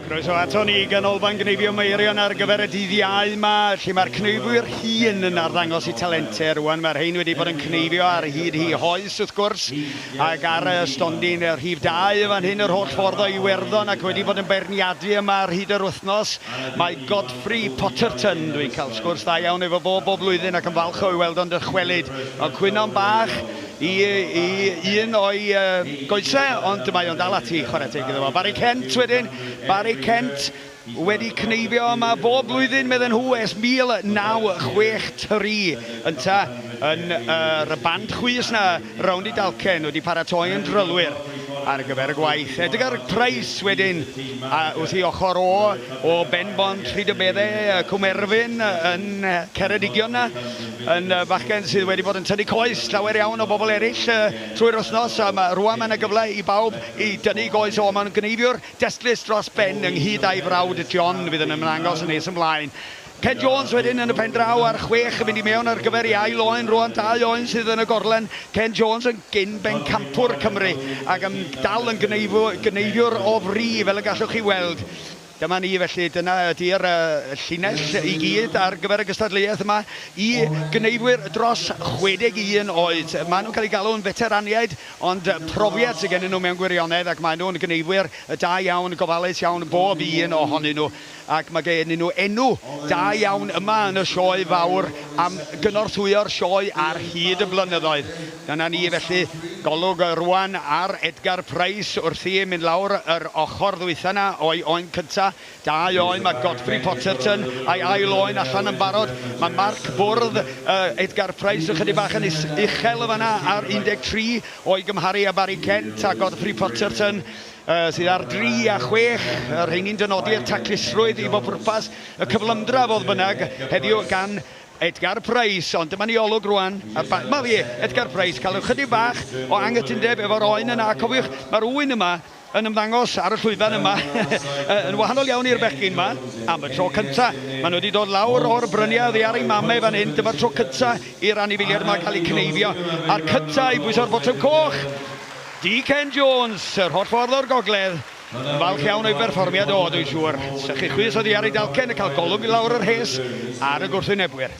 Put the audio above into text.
Croeso ato ni i Ganolfan Gneifio Meirion ar gyfer y dydd Iau yma, lle mae'r cneifwyr hŷn yn arddangos eu talentau rwan. Mae'r rhein wedi bod yn cneifio ar hyd hi hoes, wrth gwrs, ac ar y stondin rhif 2 yn fan hyn yr holl ffordd o Iwerddon ac wedi bod yn beirniadu yma ar hyd yr wythnos. Mae Godfrey Potterton, dwi'n cael sgwrs dda iawn efo fo bob blwyddyn ac yn falch o'i weld o'n dychwelyd. Ond cwyno'n bach i, i un o'i goesau, ond mae o'n dal ati, chwarae teg iddo fo. Barry Kent wedyn, Barry Kent wedi cneifio yma bob blwyddyn, medden nhw, ers 1963, ynta yn yr band chwys 'na rownd i dalcen, wedi paratoi yn drylwyr ar gyfer y gwaith. Edgar Price wedyn, a wrth ei ochr o, o Benbont, Rhyd-y-Bedde, Cwm Erfyn yn Ceredigion 'na, yn fachgen sydd wedi bod yn tynnu coes llawer iawn o bobl eraill trwy'r wythnos, a ma' rŵan mae 'na gyfle i bawb i dynnu goes o. Mae'n gneifiwr destlus dros ben ynghyd â'i frawd John fydd yn ymddangos yn nes ymlaen. Ken Jones wedyn yn y pen draw ar chwech yn mynd i mewn ar gyfer ei ail oen rwan, dau oen sydd yn y gorlen. Ken Jones yn gyn bencampwr Cymru ac yn dal yn gneifiwr o fri fel y gallwch chi weld. Dyma ni felly, dyna ydy'r llinell i gyd ar gyfer y gystadleuaeth yma i gneifwyr dros 61 oed. Maen nhw'n cael eu galw'n feteraniaid, ond profiad sydd gennyn nhw mewn gwirionedd ac maen nhw'n gneifwyr da iawn, gofalus iawn, bob un ohonyn nhw. Ac mae gennyn nhw enw da iawn yma yn y sioe fawr am gynorthwyo'r sioe ar hyd y blynyddoedd. Dyna ni felly, golwg rwan ar Edgar Price wrth i mynd lawr yr ochr ddwytha 'na o'i oen cynta. Dau oen, mae Godfrey Potterton a'i ail oen allan yn barod. Mae marc bwrdd Edgar Price ychydig bach yn is uchel yn fan'na ar 13 o'i gymharu â Barry Kent a Godfrey Potterton sydd ar dri a chwech. Y rheini'n dynodi'r taclusrwydd i bob pwrpas, y cyflymdra fodd bynnag heddiw gan Edgar Price, ond dyma ni olwg rwan ar ba... Ma fi, Edgar Price, cael ychydig bach o anghytundeb efo'r oen yna. Cofiwch, mae'r ŵyn yma yn ymddangos ar y llwyfan yma yn wahanol iawn i'r bechgyn yma am y tro cynta. Maen nhw wedi dod lawr o'r bryniau oddi ar eu mamau fan hyn. Dyma'r tro cynta i'r anifeiliaid yma cael eu cneifio. A'r cynta i bwyso'r botwm coch, Dee Ken Jones, yr holl ffordd o'r gogledd. Yn falch iawn o'i berfformiad o, dwi'n siŵr. Sychu chwys oddi ar ei dalcen a cael golwg i lawr y rhes ar y gwrthwynebwyr.